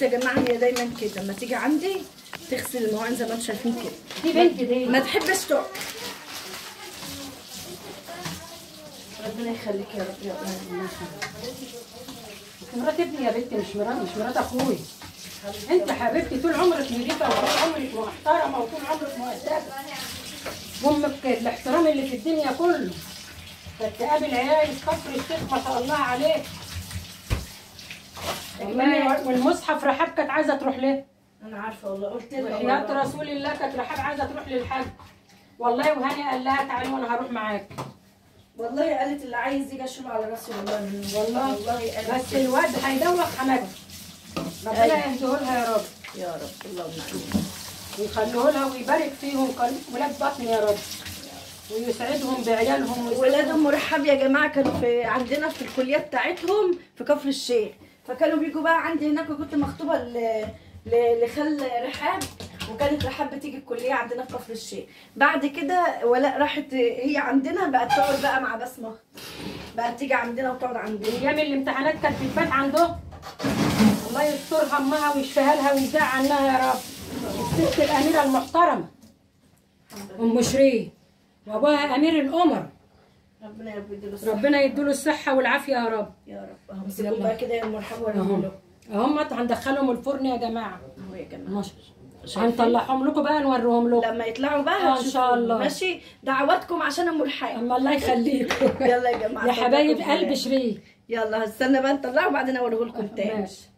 بصوا يا جماعة هي دايما كده لما تيجي عندي تغسل المواعين زي ما انتم شايفين كده. دي بنت دي ما تحبش تقعد. ربنا يخليك يا رب يا رب. مرات ابني يا بنتي، مش مرات اخوي. انت حبيبتي طول عمرك نظيفة وطول عمرك محترمه وطول عمرك مؤدبة. امك الاحترام اللي في الدنيا كله. تقابل عيال كفر الشيخ ما شاء الله عليك. والله والمصحف رحاب كانت عايزه تروح ليه؟ انا عارفه والله، قلت لها وحياة رسول الله كانت رحاب عايزه تروح للحج والله، وهاني قال لها تعالي وانا هروح معاك. والله قالت اللي عايز يجي اشيله على راسي والله. والله قالت بس الواد هيدوخ حماتها. ربنا يهديه لها يا رب. يا رب اللهم امين. ويخليه لها ويبارك فيهم ولاد بطن يا رب، ويسعدهم بعيالهم. ولاد ام رحاب يا جماعة كانوا في عندنا في الكلية بتاعتهم في كفر الشيخ، فكانوا بيجوا بقى عندي هناك، وكنت مخطوبه لخال رحاب، وكانت رحاب بتيجي الكلية عندنا في كفر الشيخ. بعد كده ولاء راحت هي عندنا، بقت تقعد بقى مع بسمه، بقت تيجي عندنا وتقعد عندنا. ايام الامتحانات كانت بتبات عندهم. الله يسترها امها ويشفيها لها ويزع عنها يا رب. الست الاميرة المحترمة ام شيرين، وابوها امير الامر. ربنا يديله الصحة، ربنا يديله الصحة والعافية يا رب. يا رب. اهو امسكوا بقى كده يا ام رحاب وريهم اهم. هندخلهم الفرن يا جماعة. اهو يا جماعة هنطلعهم لكم بقى نوريهم لكم لما يطلعوا بقى ان شاء الله. ماشي، دعواتكم عشان ام رحاب. اما الله يخليكم. يلا يا جماعة يا حبايب قلب شيرين. يلا هستنى بقى نطلعه وبعدين اوريه لكم تاني. ماشي.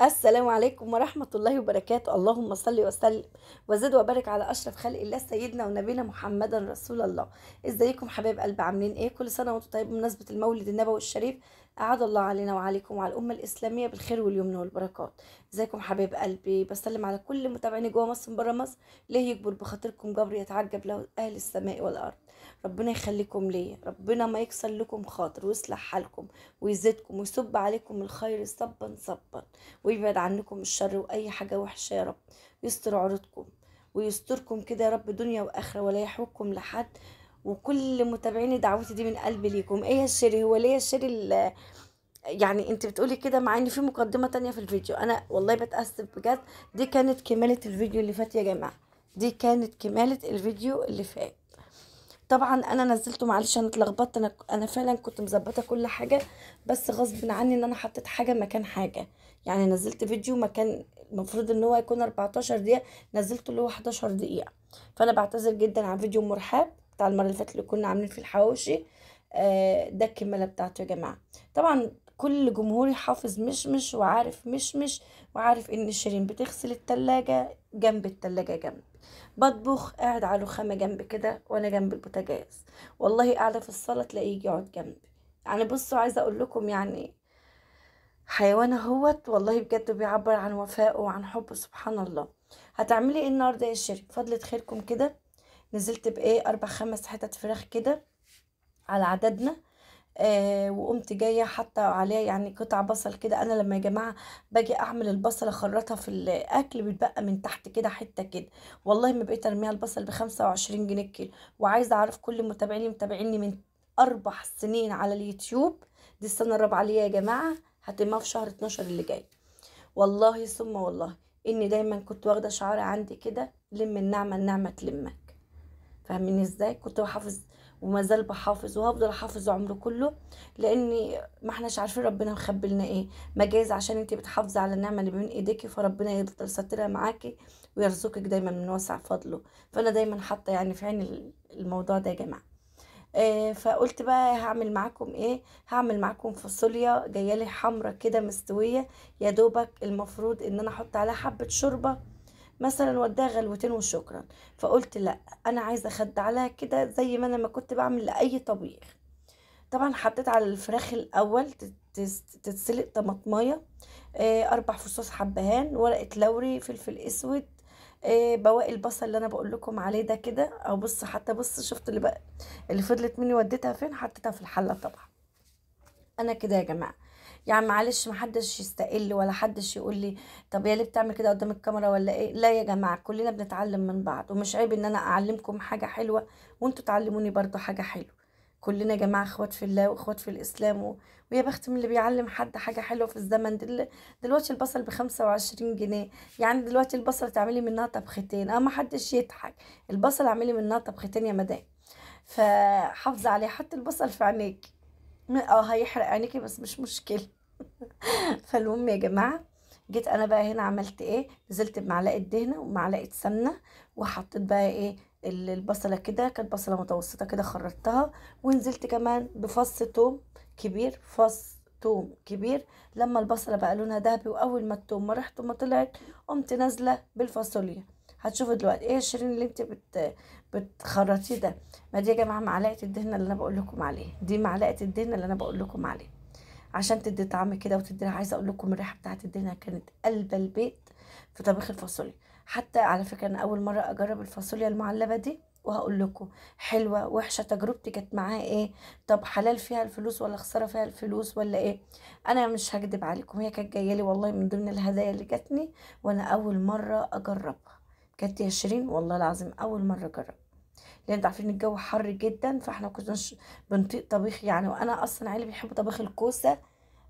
السلام عليكم ورحمة الله وبركاته. اللهم صل وسلم وزد وبارك على أشرف خلق الله سيدنا ونبينا محمدا رسول الله. ازيكم حبايب قلب، عاملين ايه؟ كل سنة وانتم طيب. بمناسبة المولد النبوي الشريف أعاد الله علينا وعليكم وعلى الأمة الإسلامية بالخير واليمن والبركات. ازيكم حبايب قلبي؟ بسلم على كل متابعيني جوه مصر وبره مصر. ليه يكبر بخاطركم جبر يتعجب له أهل السماء والأرض. ربنا يخليكم ليا، ربنا ما يكسر لكم خاطر ويصلح حالكم ويزيدكم ويصب عليكم الخير صبا صبا، ويبعد عنكم الشر واي حاجة وحشة يا رب. يستر عروضكم ويستركم كده يا رب دنيا واخره، ولا يحوجكم لحد. وكل متابعيني دعوتي دي من قلبي ليكم. ايه يا شيري؟ هو ليه يا شيري يعني انت بتقولي كده مع ان في مقدمه تانية في الفيديو؟ انا والله بتاسف بجد، دي كانت كماله الفيديو اللي فات يا جماعة، دي كانت كماله الفيديو اللي فات. طبعا انا نزلته، معلش انا اتلخبطت، انا فعلا كنت مظبطه كل حاجة، بس غصب عني ان انا حطيت حاجة مكان حاجة. يعني نزلت فيديو مكان المفروض ان هو يكون 14 دقيقة، نزلته اللي هو 11 دقيقة. فانا بعتذر جدا عن فيديو ام رحاب بتاع المرة اللي فاتت اللي كنا عاملين فيه الحواوشي. ده الكماله بتاعته يا جماعة. طبعا كل جمهوري حافظ مشمش وعارف مشمش وعارف ان شيرين بتغسل التلاجة جنب التلاجة جنب، بطبخ قاعد على رخامه جنب كده وانا جنب البوتاجاز، والله قاعدة في الصاله تلاقيه يجي يقعد جنبي. يعني بصوا عايزه اقول لكم يعني حيوان اهوت والله بجد بيعبر عن وفائه وعن حبه سبحان الله. هتعملي ايه النهارده يا شيرين؟ فضلة خيركم كده نزلت بايه 4 5 حتت فراخ كده على عددنا، وقمت جاية حاطه عليها يعني قطع بصل كده. انا لما يا جماعة باجي اعمل البصله اخرطها في الاكل بيتبقى من تحت كده حتة كده، والله ما بقيت ارميها. البصل ب25 جنيه الكيلو. وعايزه اعرف كل متابعيني متابعيني من 4 سنين على اليوتيوب، دي السنة الرابعة ليا يا جماعة، هتمها في شهر 12 اللي جاي. والله ثم والله اني دايما كنت واخده شعار عندي كده، لم النعمة النعمة تلمك. فاهميني ازاي؟ كنت بحافظ وما زال بحافظ وهفضل احافظ عمره كله، لاني ما احناش عارفين ربنا مخبي لنا ايه. ما جايز عشان انت بتحافظي على النعمة اللي بين ايديكي فربنا يفضل ساترها معاكي ويرزقك دايما من واسع فضله. فانا دايما حاطه يعني في عيني الموضوع ده يا جماعة. فقلت بقى هعمل معاكم ايه؟ هعمل معاكم فاصوليا جاية لي حمرا كده مستوية، يا دوبك المفروض ان انا احط عليها حبه شوربة مثلا واديها غلوتين وشكرا. فقلت لا، انا عايزه اخد عليها كده زي ما انا ما كنت بعمل لاي طبيخ. طبعا حطيت على الفراخ الاول تتسلق طماطمايه، 4 فصوص حبهان، ورقة لوري، فلفل اسود، بواقي البصل اللي انا بقول لكم عليه ده كده. او بص، حتى بص، شفت اللي بقى اللي فضلت مني وديتها فين؟ حطيتها في الحلة. طبعا انا كده يا جماعة، يعني معلش محدش يستقل ولا حدش يقول لي طب يا ليه بتعمل كده قدام الكاميرا ولا ايه. لا يا جماعة، كلنا بنتعلم من بعض، ومش عيب ان انا اعلمكم حاجة حلوة وانتوا تعلموني برضو حاجة حلوة. كلنا يا جماعة اخوات في الله واخوات في الاسلام، ويا بخت من اللي بيعلم حد حاجة حلوة في الزمن دلوقتي البصل ب25 جنيه، يعني دلوقتي البصل تعملي منها طبختين. ما حدش يضحك، البصل اعملي منها طبختين يا مدام. فحافظه عليه، حط البصل في عينيك، هيحرق عينيكي بس مش مشكلة. فالمهم يا جماعة، جيت انا بقى هنا عملت ايه؟ نزلت بمعلقه دهنه ومعلقة سمنه، وحطيت بقى ايه البصله كده، كانت بصله متوسطه كده خرطتها، ونزلت كمان بفص توم كبير، فص توم كبير. لما البصله بقى لونها ذهبي، واول ما التوم ما ريحته ما طلعت، قمت نازله بالفاصوليا. هتشوفوا دلوقتي ايه الشيرين اللي انت بتخرطيه ده. ما دي يا جماعة معلقه الدهنه اللي انا بقول لكم عليه، دي معلقه الدهنه اللي انا بقول لكم عليه عشان تدي طعم كده وتدي. عايزه اقول لكم الريحة بتاعت الدهنه كانت قلب البيت في طبيخ الفاصوليا. حتى على فكرة انا اول مرة اجرب الفاصوليا المعلبه دي، وهقول لكم حلوة وحشة، تجربتي كانت معاها ايه، طب حلال فيها الفلوس ولا خسارة فيها الفلوس ولا ايه. انا مش هكدب عليكم، هي كانت جاية لي والله من ضمن الهدايا اللي جاتني، وانا اول مرة اجربها. كانت يا شيرين والله العظيم اول مرة اجرب، لان انتوا عارفين الجو حر جدا، فاحنا كناش بنطيق طبيخ يعني. وانا اصلا عيلي بيحبوا طبيخ الكوسه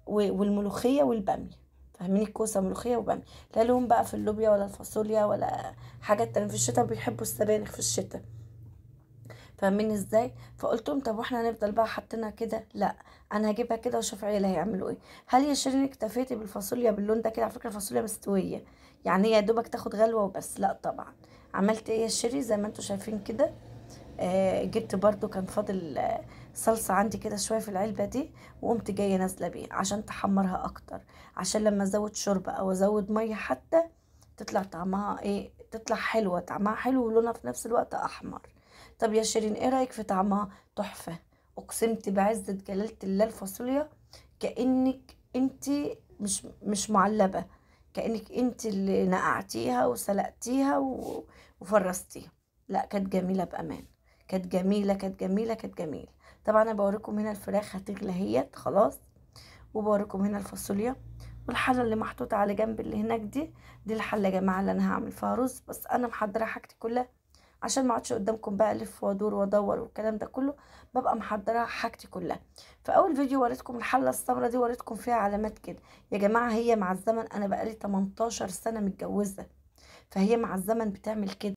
والملوخيه والباميه، فاهمين؟ الكوسه ملوخية وباميه، لا لهم بقى في اللوبيا ولا الفاصوليا ولا حاجات تانية. في الشتاء بيحبوا السبانخ في الشتاء، فاهمين ازاي؟ فقلت لهم طب واحنا هنفضل بقى حاطينها كده؟ لا، انا هجيبها كده واشوف عيالي هيعملوا ايه. هل يا شيرين اكتفيتي بالفاصوليا باللون ده كده؟ على فكرة الفاصوليا مستوية، يعني هي يا دوبك تاخد غلوه وبس. لا طبعا. عملت ايه يا شيري؟ زي ما انتوا شايفين كده، جبت برضو كان فاضل صلصه عندي كده شوية في العلبة دي، وقمت جاية نازله بيها عشان تحمرها اكتر، عشان لما ازود شوربة او ازود مية حتى تطلع طعمها ايه، تطلع حلوة، طعمها حلو ولونها في نفس الوقت احمر. طب يا شيرين ايه رايك في طعمها؟ تحفة، اقسمت بعزه جلاله الله الفاصوليا كانك انت مش معلبه، كانك انت اللي نقعتيها وسلقتيها وفرستيها. لا كانت جميلة بامان، كانت جميلة كانت جميلة كانت جميلة. طبعا انا بوريكم هنا الفراخ هتغلي اهيت خلاص، وبوريكم هنا الفاصوليا والحله اللي محطوطة على جنب اللي هناك دي الحلة يا جماعة اللي انا هعمل فيها رز. بس انا محضرة حاجتي كلها عشان ما اقعدش قدامكم بقى الف وادور وادور والكلام ده كله، ببقى محضرة حاجتي كلها. في اول فيديو وريتكم الحلة السمراء دي، وريتكم فيها علامات كده يا جماعة. هي مع الزمن، انا بقالي 18 سنة متجوزة، فهي مع الزمن بتعمل كده.